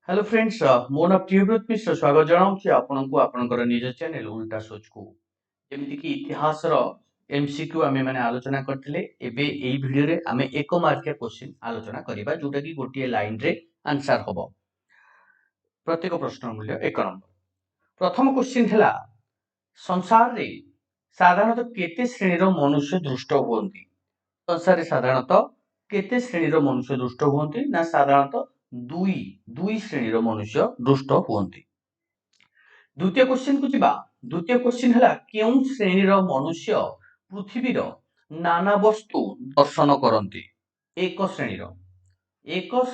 Hello friends, ମୋ ନାଁ ପ୍ରିୟବ୍ରତ ମିଶ୍ର। ସ୍ୱାଗତ ଜଣାଉଛି ଆପଣଙ୍କୁ ଆପଣଙ୍କର ନିଜ ଚ୍ୟାନେଲ ଉଲ୍ଟା ସୋଚକୁ। ଯେମିତିକି ଇତିହାସର ଏମସିକ୍ୟୁ ଆମେ ମାନେ ଆଲୋଚନା କରିଥିଲେ, ଏବେ ଏଇ ଭିଡ଼ିଓରେ ଆମେ 1 ମାର୍କିଆ କ୍ୱେଶ୍ଚିନ୍ ଆଲୋଚନା କରିବା, ଯୋଉଟାକି ଗୋଟିଏ ଲାଇନରେ ଆନ୍ସର ହବ। ପ୍ରତ୍ୟେକ ପ୍ରଶ୍ନର ମୂଲ୍ୟ 1 ନମ୍ବର। ପ୍ରଥମ କ୍ୱେଶ୍ଚିନ୍ ହେଲା, ସଂସାରରେ ସାଧାରଣତଃ କେତେ ଶ୍ରେଣୀର ମନୁଷ୍ୟ ଦୃଷ୍ଟ ହୁଅନ୍ତି? ସଂସାରରେ ସାଧାରଣତଃ କେତେ ଶ୍ରେଣୀର ମନୁଷ୍ୟ ଦୃଷ୍ଟ ହୁଅନ୍ତି ନା, ସାଧାରଣତଃ ଦୁଇ ଶ୍ରେଣୀର ମନୁଷ୍ୟ ଦୃଷ୍ଟ ହୁଅନ୍ତି। ଦ୍ୱିତୀୟ କ୍ୱେଶ୍ଚିନ୍ କୁ ଯିବା। ଦ୍ୱିତୀୟ କ୍ୱେଶ୍ଚିନ୍ ହେଲା, କେଉଁ ଶ୍ରେଣୀର ମନୁଷ୍ୟ ପୃଥିବୀର ନାନା ବସ୍ତୁ ଦର୍ଶନ କରନ୍ତି? ଏକ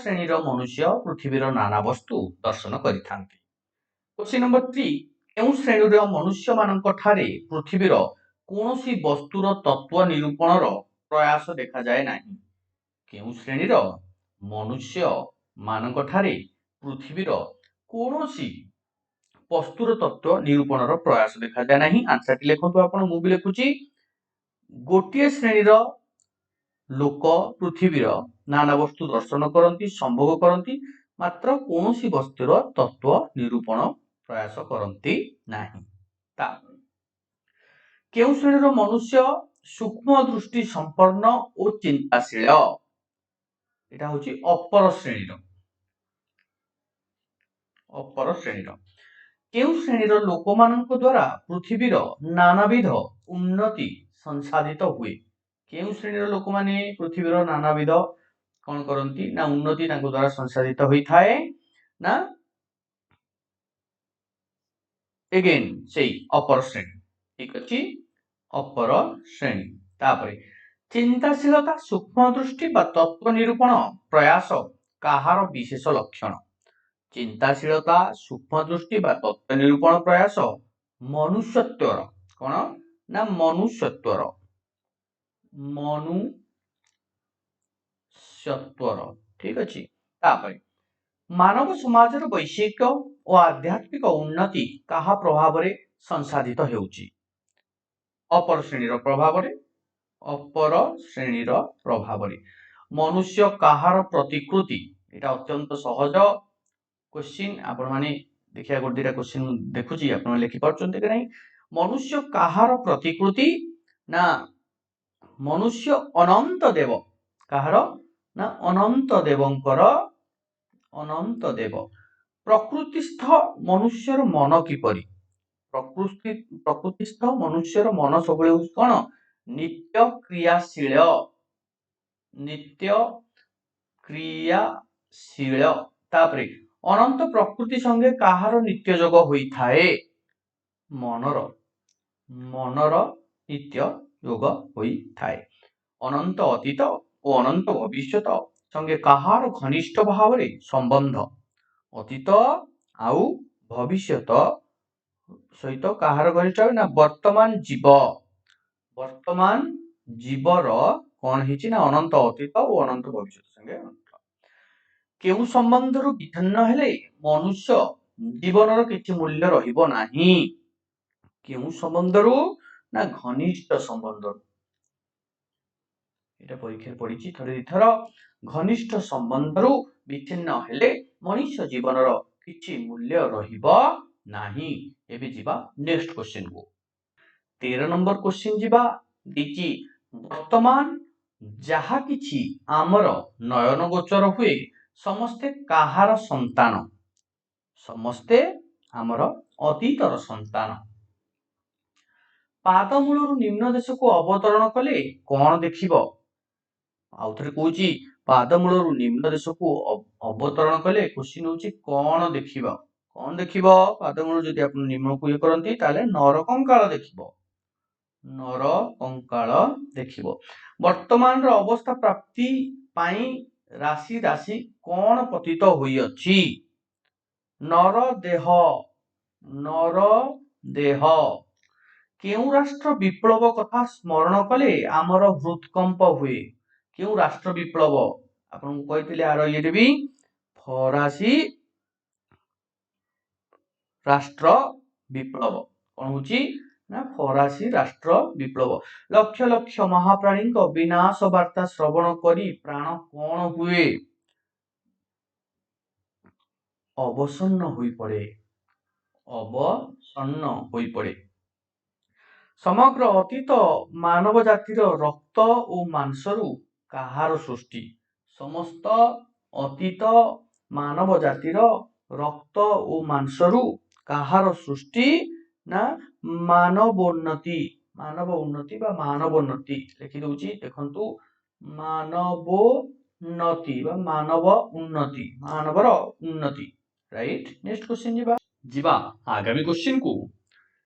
ଶ୍ରେଣୀର ମନୁଷ୍ୟ ପୃଥିବୀର ନାନା ବସ୍ତୁ ଦର୍ଶନ କରିଥାନ୍ତି। କ୍ୱେଶ୍ଚିନ୍ ନମ୍ବର 3, କେଉଁ ଶ୍ରେଣୀର ମନୁଷ୍ୟମାନଙ୍କ ଠାରେ ପୃଥିବୀର କୌଣସି ବସ୍ତୁର ତତ୍ତ୍ୱ ନିରୂପଣର ପ୍ରୟାସ ଦେଖାଯାଏ ନାହିଁ? କେଉଁ ଶ୍ରେଣୀର ମନୁଷ୍ୟ ମାନଙ୍କ ଠାରେ ପୃଥିବୀର କୌଣସି ବସ୍ତୁର ତତ୍ତ୍ୱ ନିରୂପଣର ପ୍ରୟାସ ଦେଖାଯାଏ ନାହିଁ? ଆନ୍ସରଟି ଲେଖନ୍ତୁ ଆପଣ, ମୁଁ ବି ଲେଖୁଛି। ଗୋଟିଏ ଶ୍ରେଣୀର ଲୋକ ପୃଥିବୀର ନାନା ବସ୍ତୁ ଦର୍ଶନ କରନ୍ତି, ସମ୍ଭୋଗ କରନ୍ତି, ମାତ୍ର କୌଣସି ବସ୍ତୁର ତତ୍ତ୍ୱ ନିରୂପଣ ପ୍ରୟାସ କରନ୍ତି ନାହିଁ। ତାପରେ, କେଉଁ ଶ୍ରେଣୀର ମନୁଷ୍ୟ ସୂକ୍ଷ୍ମ ଦୃଷ୍ଟି ସମ୍ପନ୍ନ ଓ ଚିନ୍ତାଶୀଳ? ଏଟା ହଉଛି ଅପର ଶ୍ରେଣୀର, ଅପର ଶ୍ରେଣୀର। କେଉଁ ଶ୍ରେଣୀର ଲୋକମାନଙ୍କ ଦ୍ୱାରା ପୃଥିବୀର ନାନାବିଧ ଉନ୍ନତି ସଂସାଧିତ ହୁଏ? କେଉଁ ଶ୍ରେଣୀର ଲୋକମାନେ ପୃଥିବୀର ନାନାବିଧ କଣ କରନ୍ତି ନା, ଉନ୍ନତି ତାଙ୍କ ଦ୍ୱାରା ସଂସାଧିତ ହୋଇଥାଏ ନା, ଏଗେନ୍ ସେଇ ଅପର ଶ୍ରେଣୀ। ଠିକ ଅଛି, ଅପର ଶ୍ରେଣୀ। ତାପରେ, ଚିନ୍ତାଶୀଳତା, ସୂକ୍ଷ୍ମ ଦୃଷ୍ଟି ବା ତତ୍ତ୍ୱ ନିରୂପଣ ପ୍ରୟାସ କାହାର ବିଶେଷ ଲକ୍ଷଣ? ଚିନ୍ତାଶୀଳତା, ସୂକ୍ଷ୍ମ ଦୃଷ୍ଟି ବା ତତ୍ତ୍ୱ ନିରୂପଣ ପ୍ରୟାସ ମନୁଷ୍ୟତ୍ୱର। କଣ ନା ମନୁଷ୍ୟତ୍ୱର, ମନୁଷ୍ୟତ୍ୱର। ଠିକ ଅଛି। ତାପରେ, ମାନବ ସମାଜର ବୈଷୟିକ ଓ ଆଧ୍ୟାତ୍ମିକ ଉନ୍ନତି କାହା ପ୍ରଭାବରେ ସଂସାଧିତ ହେଉଛି? ଅପର ଶ୍ରେଣୀର ପ୍ରଭାବରେ, ଅପର ଶ୍ରେଣୀର ପ୍ରଭାବରେ। ମନୁଷ୍ୟ କାହାର ପ୍ରତିକୃତି? ଏଇଟା ଅତ୍ୟନ୍ତ ସହଜ କ୍ୱେଶ୍ଚିନ୍। ଆପଣମାନେ ଦେଖିବା, ଗୋଟେ ଦିଟା କ୍ୱେଶ୍ଚିନ୍ ଦେଖୁଛି, ଆପଣ ଲେଖିପାରୁଛନ୍ତି କି ନାହିଁ। ମନୁଷ୍ୟ କାହାର ପ୍ରତିକୃତି ନା, ମନୁଷ୍ୟ ଅନନ୍ତ ଦେବ। କାହାର ନା ଅନନ୍ତ ଦେବଙ୍କର, ଅନନ୍ତ ଦେବ। ପ୍ରକୃତିସ୍ଥ ମନୁଷ୍ୟର ମନ କିପରି? ପ୍ରକୃତିସ୍ଥ ମନୁଷ୍ୟର ମନ ସବୁବେଳେ ହଉଛି କଣ? ନିତ୍ୟ କ୍ରିୟାଶୀଳ, ନିତ୍ୟ କ୍ରିୟାଶୀଳ। ତାପରେ, ଅନନ୍ତ ପ୍ରକୃତି ସଙ୍ଗେ କାହାର ନିତ୍ୟ ଯୋଗ ହୋଇଥାଏ? ମନର, ମନର ନିତ୍ୟ ଯୋଗ ହୋଇଥାଏ। ଅନନ୍ତ ଅତୀତ ଓ ଅନନ୍ତ ଭବିଷ୍ୟତ ସଙ୍ଗେ କାହାର ଘନିଷ୍ଠ ଭାବରେ ସମ୍ବନ୍ଧ? ଅତୀତ ଆଉ ଭବିଷ୍ୟତ ସହିତ କାହାର ଘନିଷ୍ଠ ନା, ବର୍ତ୍ତମାନ ଜୀବ, ବର୍ତ୍ତମାନ ଜୀବର କଣ ହେଇଛି ନା, ଅନନ୍ତ ଅତୀତ ଓ ଅନନ୍ତ ଭବିଷ୍ୟତ ସଙ୍ଗେ। କେଉଁ ସମ୍ବନ୍ଧରୁ ବିଚ୍ଛିନ୍ନ ହେଲେ ମନୁଷ୍ୟ ଜୀବନର କିଛି ମୂଲ୍ୟ ରହିବ ନାହିଁ? କେଉଁ ସମ୍ବନ୍ଧରୁ ନା, ଘନିଷ୍ଠ ସମ୍ବନ୍ଧରୁ। ଏଇଟା ପରୀକ୍ଷାରେ ପଡିଛି ଥରେ ଦିଥର। ଘନିଷ୍ଠ ସମ୍ବନ୍ଧରୁ ବିଚ୍ଛିନ୍ନ ହେଲେ ମଣିଷ ଜୀବନର କିଛି ମୂଲ୍ୟ ରହିବ ନାହିଁ। ଏବେ ଯିବା ନେକ୍ସଟ କ୍ୱେଶ୍ଚିନ୍ କୁ। 13 ନମ୍ବର କ୍ୱେଶ୍ଚିନ୍ ଯିବା। ଦେଇଛି, ବର୍ତ୍ତମାନ ଯାହା କିଛି ଆମର ନୟନ ଗୋଚର ହୁଏ, ସମସ୍ତେ କାହାର ସନ୍ତାନ? ସମସ୍ତେ ଆମର ଅତୀତର ସନ୍ତାନ। ପାଦମୂଳରୁ ନିମ୍ନ ଦେଶକୁ ଅବତରଣ କଲେ କଣ ଦେଖିବ? ଆଉ ଥରେ କହୁଛି, ପାଦମୂଳରୁ ନିମ୍ନ ଦେଶକୁ ଅବତରଣ କଲେ, କ୍ୱେଶ୍ଚିନ୍ ହଉଛି କଣ ଦେଖିବ? କଣ ଦେଖିବ? ପାଦମୂଳରୁ ଯଦି ଆପଣ ନିମ୍ନକୁ ଇଏ କରନ୍ତି, ତାହେଲେ ନର କଙ୍କାଳ ଦେଖିବ, ନର କଙ୍କାଳ ଦେଖିବ। ବର୍ତ୍ତମାନର ଅବସ୍ଥା ପ୍ରାପ୍ତି ପାଇଁ ରାଶି ରାଶି କଣ ପତିତ ହୋଇଅଛି? ନର ଦେହ, ନର ଦେହ। କେଉଁ ରାଷ୍ଟ୍ର ବିପ୍ଳବ କଥା ସ୍ମରଣ କଲେ ଆମର ହୃଦକମ୍ପ ହୁଏ? କେଉଁ ରାଷ୍ଟ୍ର ବିପ୍ଳବ? ଆପଣଙ୍କୁ କହିଥିଲି ଆର ଇଏରେ ବି, ଫରାସୀ ରାଷ୍ଟ୍ର ବିପ୍ଳବ। କଣ ହଉଛି ନା, ଫରାସୀ ରାଷ୍ଟ୍ର ବିପ୍ଳବ। ଲକ୍ଷ ଲକ୍ଷ ମହାପ୍ରାଣୀଙ୍କ ବିନାଶ ବାର୍ତ୍ତା ଶ୍ରବଣ କରି ପ୍ରାଣ କଣ ହୁଏ? ଅବସନ୍ନ ହୋଇପଡ଼େ, ଅବସନ୍ନ ହୋଇପଡ଼େ। ସମଗ୍ର ଅତୀତ ମାନବ ଜାତିର ରକ୍ତ ଓ ମାଂସରୁ କାହାର ସୃଷ୍ଟି? ସମସ୍ତ ଅତୀତ ମାନବ ଜାତିର ରକ୍ତ ଓ ମାଂସରୁ କାହାର ସୃଷ୍ଟି? ନା ମାନବୋନ୍ନତି, ମାନବ ଉନ୍ନତି ବା ମାନବୋନ୍ନତି ଲେଖିଦଉଛି, ଦେଖନ୍ତୁ, ମାନବୋନ୍ନତି ବା ମାନବ ଉନ୍ନତି, ମାନବର ଉନ୍ନତି। ରାଇଟ୍, ନେକ୍ସଟ କ୍ୱେଶ୍ଚିନ୍ ଯିବା। ଯିବା ଆଗାମୀ କ୍ୱେଶ୍ଚିନ୍ କୁ।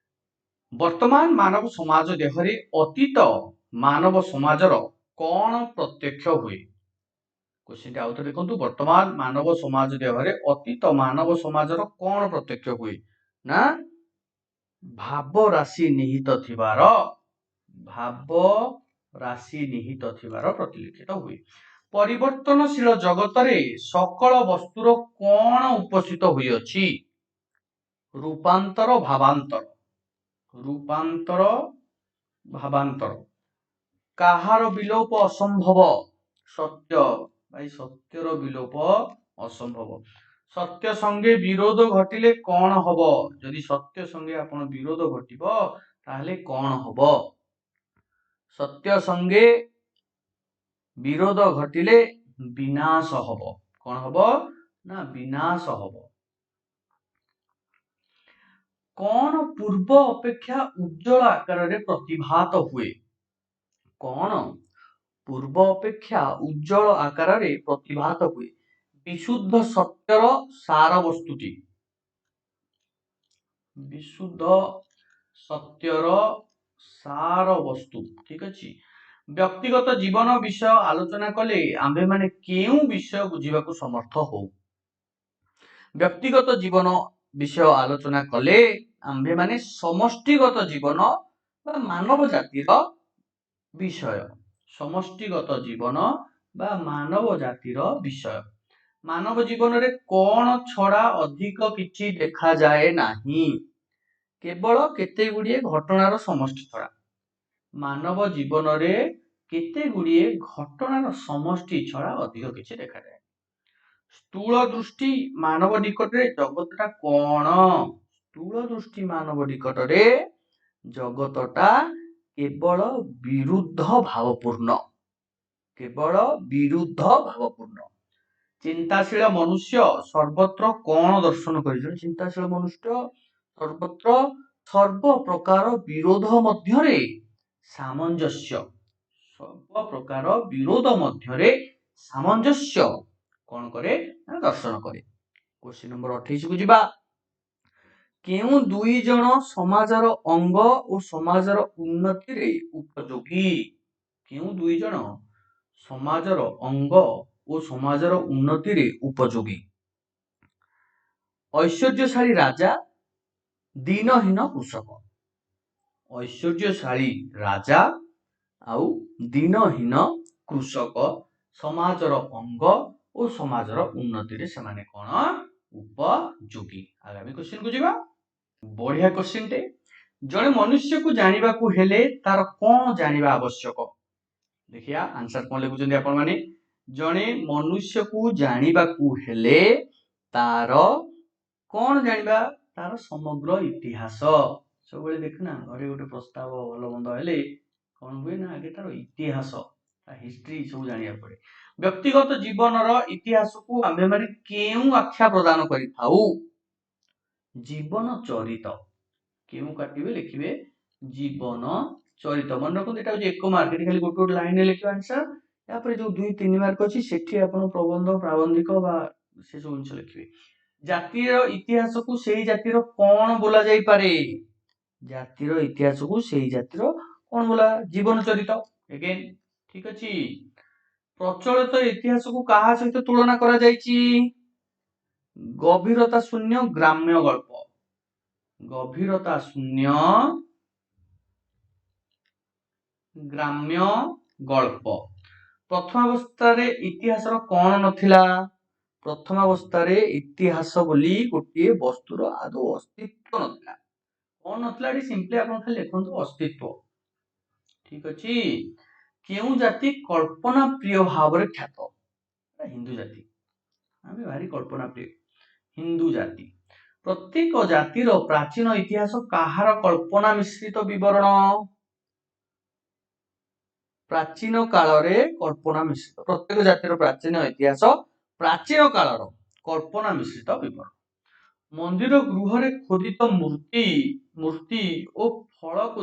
ବର୍ତ୍ତମାନ ମାନବ ସମାଜ ଦେହରେ ଅତୀତ ମାନବ ସମାଜର କଣ ପ୍ରତ୍ୟକ୍ଷ ହୁଏ? କ୍ୱେଶ୍ଚିନ୍ଟା ଆଉଥରେ ଦେଖନ୍ତୁ। ବର୍ତ୍ତମାନ ମାନବ ସମାଜ ଦେହରେ ଅତୀତ ମାନବ ସମାଜର କଣ ପ୍ରତ୍ୟକ୍ଷ ହୁଏ? ନା ଭାବ ରାଶି ନିହିତ ଥିବାର, ଭାବ ରାଶି ନିହିତ ଥିବାର ପ୍ରତିଲିଖିତ ହୁଏ। ପରିବର୍ତ୍ତନଶୀଳ ଜଗତରେ ସକଳ ବସ୍ତୁର କଣ ଉପସ୍ଥିତ ହୋଇଅଛି? ରୂପାନ୍ତର ଭାବାନ୍ତର, ରୂପାନ୍ତର ଭାବାନ୍ତର। କାହାର ବିଲୋପ ଅସମ୍ଭବ? ସତ୍ୟ ଭାଇ, ସତ୍ୟର ବିଲୋପ ଅସମ୍ଭବ। ସତ୍ୟ ସଙ୍ଗେ ବିରୋଧ ଘଟିଲେ କଣ ହବ? ଯଦି ସତ୍ୟ ସଙ୍ଗେ ଆପଣ ବିରୋଧ ଘଟିବ ତାହେଲେ କଣ ହବ? ସତ୍ୟ ସଙ୍ଗେ ବିରୋଧ ଘଟିଲେ ବିନାଶ ହବ। କଣ ହବ? ନା ବିନାଶ ହବ। କଣ ପୂର୍ବ ଅପେକ୍ଷା ଉଜ୍ଜଳ ଆକାରରେ ପ୍ରତିଭାତ ହୁଏ? କଣ ପୂର୍ବ ଅପେକ୍ଷା ଉଜ୍ଜଳ ଆକାରରେ ପ୍ରତିଭାତ ହୁଏ? ବିଶୁଦ୍ଧ ସତ୍ୟର ସାର ବସ୍ତୁଟି, ବିଶୁଦ୍ଧ ସତ୍ୟର ସାର ବସ୍ତୁ। ଠିକ ଅଛି। ବ୍ୟକ୍ତିଗତ ଜୀବନ ବିଷୟ ଆଲୋଚନା କଲେ ଆମ୍ଭେମାନେ କେଉଁ ବିଷୟ ବୁଝିବାକୁ ସମର୍ଥ ହଉ? ବ୍ୟକ୍ତିଗତ ଜୀବନ ବିଷୟ ଆଲୋଚନା କଲେ ଆମ୍ଭେମାନେ ସମଷ୍ଟିଗତ ଜୀବନ ବା ମାନବ ଜାତିର ବିଷୟ, ସମଷ୍ଟିଗତ ଜୀବନ ବା ମାନବ ଜାତିର ବିଷୟ। ମାନବ ଜୀବନରେ କଣ ଛଡା ଅଧିକ କିଛି ଦେଖାଯାଏ ନାହିଁ? କେବଳ କେତେ ଗୁଡ଼ିଏ ଘଟଣାର ସମଷ୍ଟି ଛଡା। ମାନବ ଜୀବନରେ କେତେ ଗୁଡ଼ିଏ ଘଟଣାର ସମଷ୍ଟି ଛଡା ଅଧିକ କିଛି ଦେଖାଯାଏ। ସ୍ଥୂଳ ଦୃଷ୍ଟି ମାନବ ନିକଟରେ ଜଗତଟା କଣ? ସ୍ଥୂଳ ଦୃଷ୍ଟି ମାନବ ନିକଟରେ ଜଗତଟା କେବଳ ବିରୁଦ୍ଧ ଭାବପୂର୍ଣ୍ଣ, କେବଳ ବିରୁଦ୍ଧ ଭାବପୂର୍ଣ୍ଣ। ଚିନ୍ତାଶୀଳ ମନୁଷ୍ୟ ସର୍ବତ୍ର କଣ ଦର୍ଶନ କରିଛି? ଚିନ୍ତାଶୀଳ ମନୁଷ୍ୟ ସର୍ବତ୍ର ସର୍ବ ପ୍ରକାର ବିରୋଧ ମଧ୍ୟରେ ସାମଞ୍ଜସ୍ୟ, ସର୍ବ ପ୍ରକାର ବିରୋଧ ମଧ୍ୟରେ ସାମଞ୍ଜସ୍ୟ କଣ କରେ? ନା ଦର୍ଶନ କରେ। କ୍ୱେଶ୍ଚିନ୍ ନମ୍ବର 28 କୁ ଯିବା। କେଉଁ ଦୁଇ ଜଣ ସମାଜର ଅଙ୍ଗ ଓ ସମାଜର ଉନ୍ନତିରେ ଉପଯୋଗୀ? କେଉଁ ଦୁଇ ଜଣ ସମାଜର ଅଙ୍ଗ ଓ ସମାଜର ଉନ୍ନତିରେ ଉପଯୋଗୀ? ଐଶ୍ୱର୍ଯ୍ୟଶାଳୀ ରାଜା, ଦୀନହୀନ କୃଷକ। ଐଶ୍ୱର୍ଯ୍ୟଶାଳୀ ରାଜା ଆଉ ଦୀନହୀନ କୃଷକ ସମାଜର ଅଙ୍ଗ ଓ ସମାଜର ଉନ୍ନତିରେ ସେମାନେ କଣ? ଉପଯୋଗୀ। ଆଗାମୀ କ୍ୱେଶ୍ଚିନ୍ କୁ ଯିବା। ବଢିଆ କ୍ୱେଶ୍ଚିନ୍ ଟେ। ଜଣେ ମନୁଷ୍ୟକୁ ଜାଣିବାକୁ ହେଲେ ତାର କଣ ଜାଣିବା ଆବଶ୍ୟକ? ଦେଖିବା ଆନ୍ସର କଣ ଲେଖୁଛନ୍ତି ଆପଣମାନେ। ଜଣେ ମନୁଷ୍ୟକୁ ଜାଣିବାକୁ ହେଲେ ତାର କଣ ଜାଣିବା? ତାର ସମଗ୍ର ଇତିହାସ। ସବୁବେଳେ ଦେଖୁନା, ଘରେ ଗୋଟେ ପ୍ରସ୍ତାବ ଭଲ ମନ୍ଦ ହେଲେ କଣ ହୁଏ ନା ଆଗେ ତାର ଇତିହାସ, ତା ହିଷ୍ଟ୍ରି ସବୁ ଜାଣିବାକୁ ପଡେ। ବ୍ୟକ୍ତିଗତ ଜୀବନର ଇତିହାସକୁ ଆମ୍ଭେମାନେ କେଉଁ ଆଖ୍ୟା ପ୍ରଦାନ କରିଥାଉ? ଜୀବନ ଚରିତ। କେଉଁ କାଟିବେ, ଲେଖିବେ ଜୀବନ ଚରିତ। ମନେ ରଖନ୍ତୁ, ଏଇଟା ହଉଛି 1 ମାର୍କ। ଏଠି ଖାଲି ଗୋଟେ ଗୋଟେ ଲାଇନରେ ଲେଖିବେ ଆନ୍ସର। ତାପରେ ଯୋଉ 2 3 ମାର୍କ ଅଛି, ସେଠି ଆପଣ ପ୍ରବନ୍ଧ, ପ୍ରାବନ୍ଧିକ ବା ସେସବୁ ଜିନିଷ ଲେଖିବେ। ଜାତିର ଇତିହାସକୁ ସେଇ ଜାତିର କଣ ବୋଲା ଯାଇପାରେ? ଜାତିର ଇତିହାସକୁ ସେଇ ଜାତିର କଣ ବୋଲା? ଜୀବନ ଚରିତ ଏଗେନ୍। ଠିକ ଅଛି। ପ୍ରଚଳିତ ଇତିହାସକୁ କାହା ସହିତ ତୁଳନା କରାଯାଇଛି? ଗଭୀରତା ଶୂନ୍ୟ ଗ୍ରାମ୍ୟ ଗଳ୍ପ, ଗଭୀରତା ଶୂନ୍ୟ ଗ୍ରାମ୍ୟ ଗଳ୍ପ। ପ୍ରଥମାବସ୍ଥାରେ ଇତିହାସର କଣ ନଥିଲା? ପ୍ରଥମାବସ୍ଥାରେ ଇତିହାସ ବୋଲି ଗୋଟିଏ ବସ୍ତୁର ଆଦୌ ଅସ୍ତିତ୍ୱ ନଥିଲା। କଣ ନଥିଲା? ଏଠି ସିମ୍ପଲି ଆପଣ ଖାଲି ଲେଖନ୍ତୁ ଅସ୍ତିତ୍ୱ। ଠିକ ଅଛି। କେଉଁ ଜାତି କଳ୍ପନା ପ୍ରିୟ ଭାବରେ ଖ୍ୟାତ? ହିନ୍ଦୁ ଜାତି। ଆମେ ଭାରି କଳ୍ପନା ପ୍ରିୟ। ହିନ୍ଦୁ ଜାତି। ପ୍ରତ୍ୟେକ ଜାତିର ପ୍ରାଚୀନ ଇତିହାସ କାହାର କଳ୍ପନା ମିଶ୍ରିତ ବିବରଣ? ପ୍ରାଚୀନ କାଳରେ କଳ୍ପନା ମିଶ୍ରିତ। ପ୍ରତ୍ୟେକ ଜାତିର ପ୍ରାଚୀନ ଇତିହାସ ପ୍ରାଚୀନ କାଳର କଳ୍ପନା ମିଶ୍ରିତ ବିବରଣ। ମନ୍ଦିର ଗୃହରେ ଖୋଦିତ ମୂର୍ତ୍ତି ଓ ଫଳକ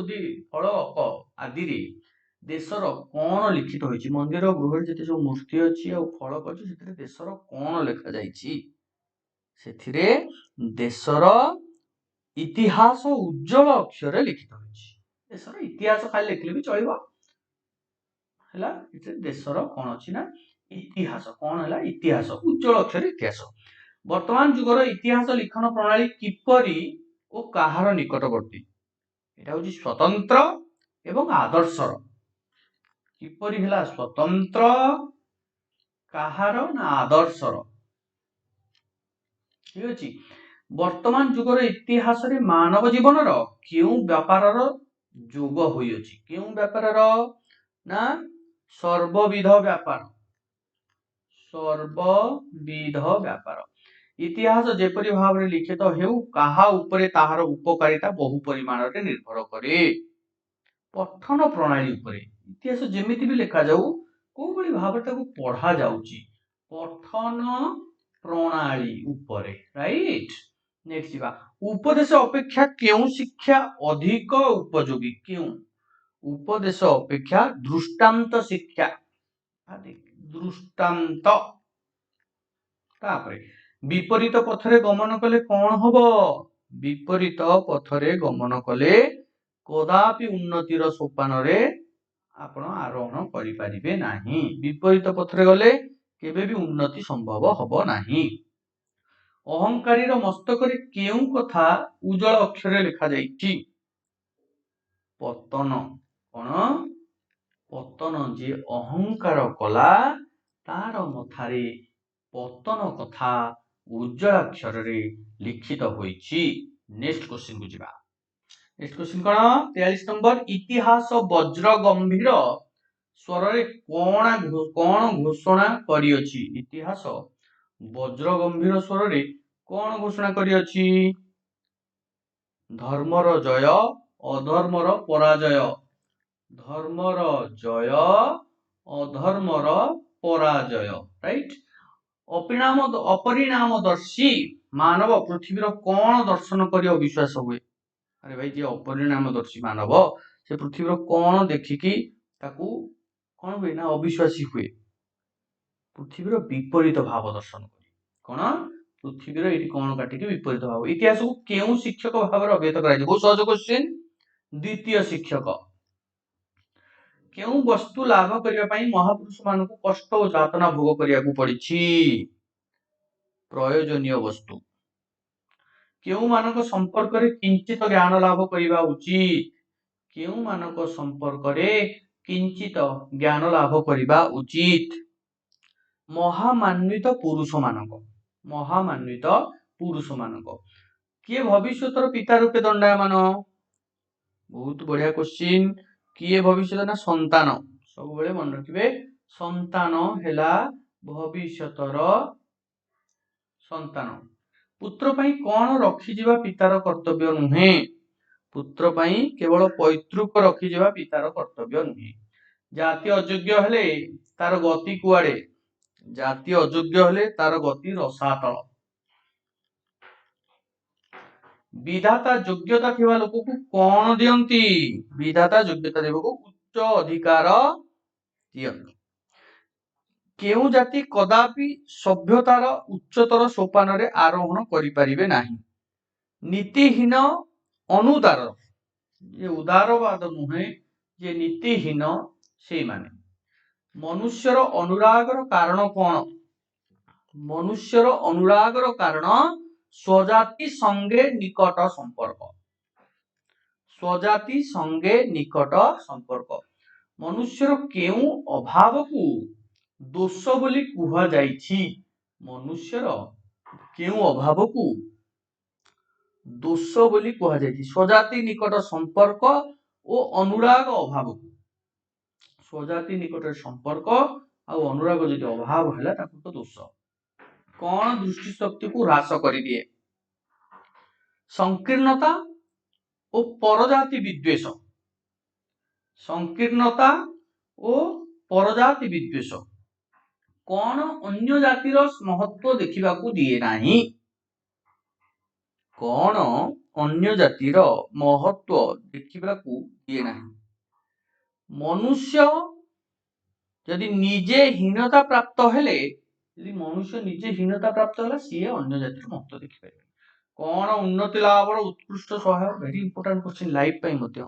ଆଦିରେ ଦେଶର କଣ ଲିଖିତ ହୋଇଛି? ମନ୍ଦିର ଗୃହରେ ଯେତେ ସବୁ ମୂର୍ତ୍ତି ଅଛି ଆଉ ଫଳକ ଅଛି, ସେଥିରେ ଦେଶର କଣ ଲେଖାଯାଇଛି? ସେଥିରେ ଦେଶର ଇତିହାସ ଉଜ୍ଜଳ ଅକ୍ଷରରେ ଲିଖିତ ହୋଇଛି। ଦେଶର ଇତିହାସ ଖାଲି ଲେଖିଲେ ବି ଚଳିବ। ହେଲା, ଏଥିରେ ଦେଶର କଣ ଅଛି ନା ଇତିହାସ। କଣ ହେଲା? ଇତିହାସ, ଉଜ୍ଜଳ ଅକ୍ଷରରେ ଇତିହାସ। ବର୍ତ୍ତମାନ ଯୁଗର ଇତିହାସ ଲିଖନ ପ୍ରଣାଳୀ କିପରି ଓ କାହାର ନିକଟବର୍ତ୍ତୀ? ଏଇଟା ହଉଛି ସ୍ୱତନ୍ତ୍ର ଏବଂ ଆଦର୍ଶର। କିପରି ହେଲା ସ୍ୱତନ୍ତ୍ର, କାହାର ନା ଆଦର୍ଶର। ଠିକ ଅଛି। ବର୍ତ୍ତମାନ ଯୁଗର ଇତିହାସରେ ମାନବ ଜୀବନର କେଉଁ ବ୍ୟାପାରର ଯୋଗ ହୋଇଅଛି? କେଉଁ ବ୍ୟାପାରର ନା ସର୍ବବିଧ ବ୍ୟାପାର। ସର୍ବବିଧ ବ୍ୟାପାର। ଇତିହାସ ଯେପରି ଭାବରେ ଲିଖିତ ହେଉ, କାହା ଉପରେ ତାହାର ଉପକାରିତା ବହୁ ପରିମାଣରେ ନିର୍ଭର କରେ? ପଠନ ପ୍ରଣାଳୀ ଉପରେ। ଇତିହାସ ଯେମିତି ବି ଲେଖାଯାଉ, କୋଉଭଳି ଭାବରେ ତାକୁ ପଢା ଯାଉଛି, ପଠନ ପ୍ରଣାଳୀ ଉପରେ। ରାଇଟ, ନେକ୍ସଟ ଯିବା। ଉପଦେଶ ଅପେକ୍ଷା କେଉଁ ଶିକ୍ଷା ଅଧିକ ଉପଯୋଗୀ? କେଉଁ ଉପଦେଶ ଅପେକ୍ଷା? ଦୃଷ୍ଟାନ୍ତ ଶିକ୍ଷା, ଦୃଷ୍ଟାନ୍ତ। ତାପରେ ବିପରୀତ ପଥରେ ଗମନ କଲେ କଣ ହବ? ବିପରୀତ ପଥରେ ଗମନ କଲେ କଦାପି ଉନ୍ନତିର ସୋପାନରେ ଆପଣ ଆରୋହଣ କରିପାରିବେ ନାହିଁ। ବିପରୀତ ପଥରେ ଗଲେ କେବେ ବି ଉନ୍ନତି ସମ୍ଭବ ହବ ନାହିଁ। ଅହଙ୍କାରୀର ମସ୍ତକରେ କେଉଁ କଥା ଉଜ୍ଜଳ ଅକ୍ଷରରେ ଲେଖାଯାଇଛି? ପତନ। କଣ ପତନ? ଯିଏ ଅହଙ୍କାର କଲା ତାର ମଥାରେ ପତନ କଥା ଉଜ୍ଜଳାକ୍ଷରରେ ଲିଖିତ ହୋଇଛି। ନେକ୍ସଟ କ୍ୱେଶ୍ଚିନ୍ କୁ ଯିବା। ନେକ୍ସଟ କ୍ୱେଶ୍ଚିନ୍ କଣ? 43 ନମ୍ବର। ଇତିହାସ ବଜ୍ର ଗମ୍ଭୀର ସ୍ୱରରେ କଣ ଘୋଷଣା କରିଅଛି? ଇତିହାସ ବଜ୍ର ଗମ୍ଭୀର ସ୍ୱରରେ କଣ ଘୋଷଣା କରିଅଛି? ଧର୍ମର ଜୟ, ଅଧର୍ମର ପରାଜୟ। ଧର୍ମର ଜୟ, ଅଧର୍ମର ପରାଜୟ। ରାଇଟ। ଅପରିଣାମଦର୍ଶୀ ମାନବ ପୃଥିବୀର କଣ ଦର୍ଶନ କରି ଅବିଶ୍ୱାସ ହୁଏ? ଆରେ ଭାଇ, ଯିଏ ଅପରିଣାମଦର୍ଶୀ ମାନବ ସେ ପୃଥିବୀର କଣ ଦେଖିକି ତାକୁ କଣ ହୁଏ ନା ଅବିଶ୍ୱାସୀ ହୁଏ? ପୃଥିବୀର ବିପରୀତ ଭାବ ଦର୍ଶନ କରି। କଣ? ପୃଥିବୀର ଏଇଠି କଣ କାଟିକି ବିପରୀତ ଭାବ। ଇତିହାସକୁ କେଉଁ ଶିକ୍ଷକ ଭାବରେ ଅଭିହିତ କରାଯାଇଛି? ବହୁତ ସହଜ କ୍ୱେଶ୍ଚିନ୍, ଦ୍ୱିତୀୟ ଶିକ୍ଷକ। କେଉଁ ବସ୍ତୁ ଲାଭ କରିବା ପାଇଁ ମହାପୁରୁଷ ମାନଙ୍କୁ କଷ୍ଟ ଓ ଯାତନା ଭୋଗ କରିବାକୁ ପଡିଛି? ପ୍ରୟୋଜନୀୟ ବସ୍ତୁ। କେଉଁମାନଙ୍କ ସମ୍ପର୍କରେ କିଞ୍ଚିତ ଜ୍ଞାନ ଲାଭ କରିବା ଉଚିତ? କେଉଁମାନଙ୍କ ସମ୍ପର୍କରେ କିଞ୍ଚିତ ଜ୍ଞାନ ଲାଭ କରିବା ଉଚିତ? ମହାମାନ୍ବିତ ପୁରୁଷମାନଙ୍କ। ମହାମାନ୍ବିତ ପୁରୁଷମାନଙ୍କ। କିଏ ଭବିଷ୍ୟତର ପିତା ରୂପେ ଦଣ୍ଡାୟମାନ? ବହୁତ ବଢିଆ କ୍ୱେଶ୍ଚିନ୍। କିଏ ଭବିଷ୍ୟତ ନା ସନ୍ତାନ। ସବୁବେଳେ ମନେ ରଖିବେ, ସନ୍ତାନ ହେଲା ଭବିଷ୍ୟତର ସନ୍ତାନ। ପୁତ୍ର ପାଇଁ କଣ ରଖିଯିବା ପିତାର କର୍ତ୍ତବ୍ୟ ନୁହେଁ? ପୁତ୍ର ପାଇଁ କେବଳ ପୈତୃକ ରଖିଯିବା ପିତାର କର୍ତ୍ତବ୍ୟ ନୁହେଁ। ଜାତି ଅଯୋଗ୍ୟ ହେଲେ ତାର ଗତି କୁଆଡେ? ଜାତି ଅଯୋଗ୍ୟ ହେଲେ ତାର ଗତି ରସାତଳ। ବିଧାତା ଯୋଗ୍ୟତା ଥିବା ଲୋକକୁ କଣ ଦିଅନ୍ତି? ବିଧାତା ଯୋଗ୍ୟତା ଦେବାକୁ ଉଚ୍ଚ ଅଧିକାର ଦିଅନ୍ତି। କେଉଁ ଜାତି କଦାପି ସଭ୍ୟତାର ଉଚ୍ଚତର ସୋପାନରେ ଆରୋହଣ କରିପାରିବେ ନାହିଁ? ନୀତିହୀନ ଅନୁଦାର। ଯେ ଉଦାରବାଦ ନୁହେଁ, ଯେ ନୀତିହୀନ ସେଇମାନେ। ମନୁଷ୍ୟର ଅନୁରାଗର କାରଣ କଣ? ମନୁଷ୍ୟର ଅନୁରାଗର କାରଣ ସ୍ୱଜାତି ସଙ୍ଗେ ନିକଟ ସମ୍ପର୍କ। ସ୍ୱଜାତି ସଙ୍ଗେ ନିକଟ ସମ୍ପର୍କ। ମନୁଷ୍ୟର କେଉଁ ଅଭାବକୁ ଦୋଷ ବୋଲି କୁହାଯାଇଛି? ମନୁଷ୍ୟର କେଉଁ ଅଭାବକୁ ଦୋଷ ବୋଲି କୁହାଯାଇଛି? ସ୍ୱଜାତି ନିକଟ ସମ୍ପର୍କ ଓ ଅନୁରାଗ ଅଭାବକୁ। ସ୍ୱଜାତି ନିକଟରେ ସମ୍ପର୍କ ଆଉ ଅନୁରାଗ ଯଦି ଅଭାବ ହେଲା ତାକୁ ତ ଦୋଷ। କଣ ଦୃଷ୍ଟିଶକ୍ତିକୁ ହ୍ରାସ କରିଦିଏ? ସଂକୀର୍ଣ୍ଣତା ଓ ପରଜାତି ବିଦ୍ୱେଷ। ସଂକୀର୍ଣ୍ଣତା ଓ ପରଜାତି ବିଦ୍ୱେଷ। କଣ ଅନ୍ୟ ଜାତିର ମହତ୍ଵ ଦେଖିବାକୁ ଦିଏ ନାହିଁ? କଣ ଅନ୍ୟ ଜାତିର ମହତ୍ଵ ଦେଖିବାକୁ ଦିଏ ନାହିଁ? ମନୁଷ୍ୟ ଯଦି ନିଜେ ହୀନତା ପ୍ରାପ୍ତ ହେଲେ, ଯଦି ମନୁଷ୍ୟ ନିଜେ ହୀନତା ପ୍ରାପ୍ତ ହେଲା, ସିଏ ଅନ୍ୟ ଜାତିର ମହତ୍ଵ ଦେଖିପାରିବେ। କଣ ଉନ୍ନତି ଲାଭର ଉତ୍କୃଷ୍ଟ ସହାୟ? ଭେରି ଇମ୍ପୋର୍ଟାଣ୍ଟ କ୍ୱେଶ୍ଚିନ୍ ଲାଇଫ ପାଇଁ ମଧ୍ୟ।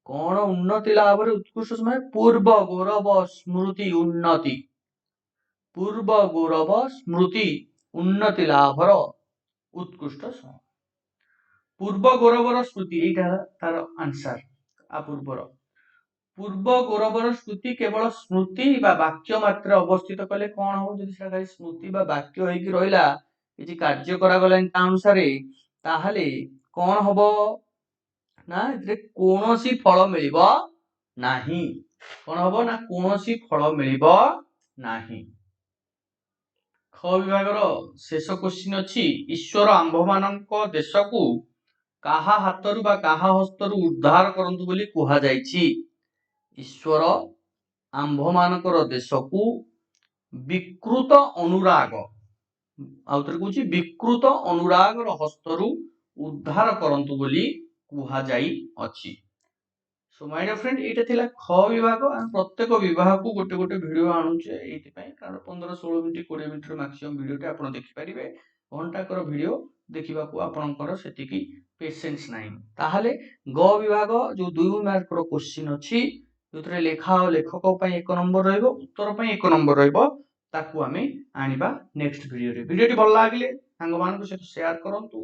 କଣ ଉନ୍ନତି ଲାଭରେ ଉତ୍କୃଷ୍ଟ ସହାୟ? ପୂର୍ବ ଗୌରବ ସ୍ମୃତି ଉନ୍ନତି। ପୂର୍ବ ଗୌରବ ସ୍ମୃତି ଉନ୍ନତି ଲାଭର ଉତ୍କୃଷ୍ଟ ସହାୟ। ପୂର୍ବ ଗୌରବର ସ୍ମୃତି, ଏଇଟା ହେଲା ତାର ଆନ୍ସର। ଆ ପୂର୍ବର ପୂର୍ବ ଗୌରବର ସ୍ମୃତି କେବଳ ସ୍ମୃତି ବା ବାକ୍ୟ ମାତ୍ର ଅବସ୍ଥିତ କଲେ କଣ ହବ? ଯଦି ସେଟା ଖାଲି ସ୍ମୃତି ବା ବାକ୍ୟ ହେଇକି ରହିଲା, କିଛି କାର୍ଯ୍ୟ କରାଗଲାନି ତା ଅନୁସାରେ, ତାହେଲେ କଣ ହବ ନା ଏଥିରେ କୌଣସି ଫଳ ମିଳିବ ନାହିଁ। କଣ ହବ ନା କୌଣସି ଫଳ ମିଳିବ ନାହିଁ। ଖ ବିଭାଗର ଶେଷ କ୍ୱେଶ୍ଚିନ୍ ଅଛି, ଈଶ୍ୱର ଆମ୍ଭମାନଙ୍କ ଦେଶକୁ କାହା ହାତରୁ ବା କାହା ହସ୍ତରୁ ଉଦ୍ଧାର କରନ୍ତୁ ବୋଲି କୁହାଯାଇଛି? ଈଶ୍ୱର ଆମ୍ଭମାନଙ୍କର ଦେଶକୁ ବିକୃତ ଅନୁରାଗ, ଆଉଥରେ କହୁଛି, ବିକୃତ ଅନୁରାଗର ହସ୍ତରୁ ଉଦ୍ଧାର କରନ୍ତୁ ବୋଲି କୁହାଯାଇଅଛି। ସୋ my dear friend, ଏଇଟା ଥିଲା ଖ ବିଭାଗ। ଆମେ ପ୍ରତ୍ୟେକ ବିଭାଗକୁ ଗୋଟେ ଗୋଟେ ଭିଡ଼ିଓ ଆଣୁଛେ ଏଇଥିପାଇଁ, କାରଣ 15 16 ମିନିଟ୍, 20 ମିନିଟ୍ର ମ୍ୟାକ୍ସିମମ୍ ଭିଡ଼ିଓଟି ଆପଣ ଦେଖିପାରିବେ। ଘଣ୍ଟାକର ଭିଡ଼ିଓ ଦେଖିବାକୁ ଆପଣଙ୍କର ସେତିକି ପେସେନ୍ସ ନାହିଁ। ତାହେଲେ ଗ ବିଭାଗ ଯୋଉ 2 ମାର୍କର କୋଶ୍ଚିନ୍ ଅଛି, ଯୋଉଥିରେ ଲେଖା ଓ ଲେଖକ ପାଇଁ 1 ନମ୍ବର ରହିବ, ଉତ୍ତର ପାଇଁ 1 ନମ୍ବର ରହିବ, ତାକୁ ଆମେ ଆଣିବା ନେକ୍ସଟ ଭିଡ଼ିଓରେ। ଭିଡ଼ିଓଟି ଭଲ ଲାଗିଲେ ସାଙ୍ଗମାନଙ୍କ ସହିତ ସେୟାର କରନ୍ତୁ,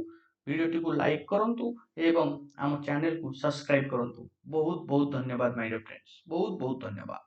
ଭିଡ଼ିଓଟିକୁ ଲାଇକ୍ କରନ୍ତୁ ଏବଂ ଆମ ଚ୍ୟାନେଲକୁ ସବସ୍କ୍ରାଇବ କରନ୍ତୁ। ବହୁତ ବହୁତ ଧନ୍ୟବାଦ ମାଇ ଡିୟର ଫ୍ରେଣ୍ଡସ୍, ବହୁତ ବହୁତ ଧନ୍ୟବାଦ।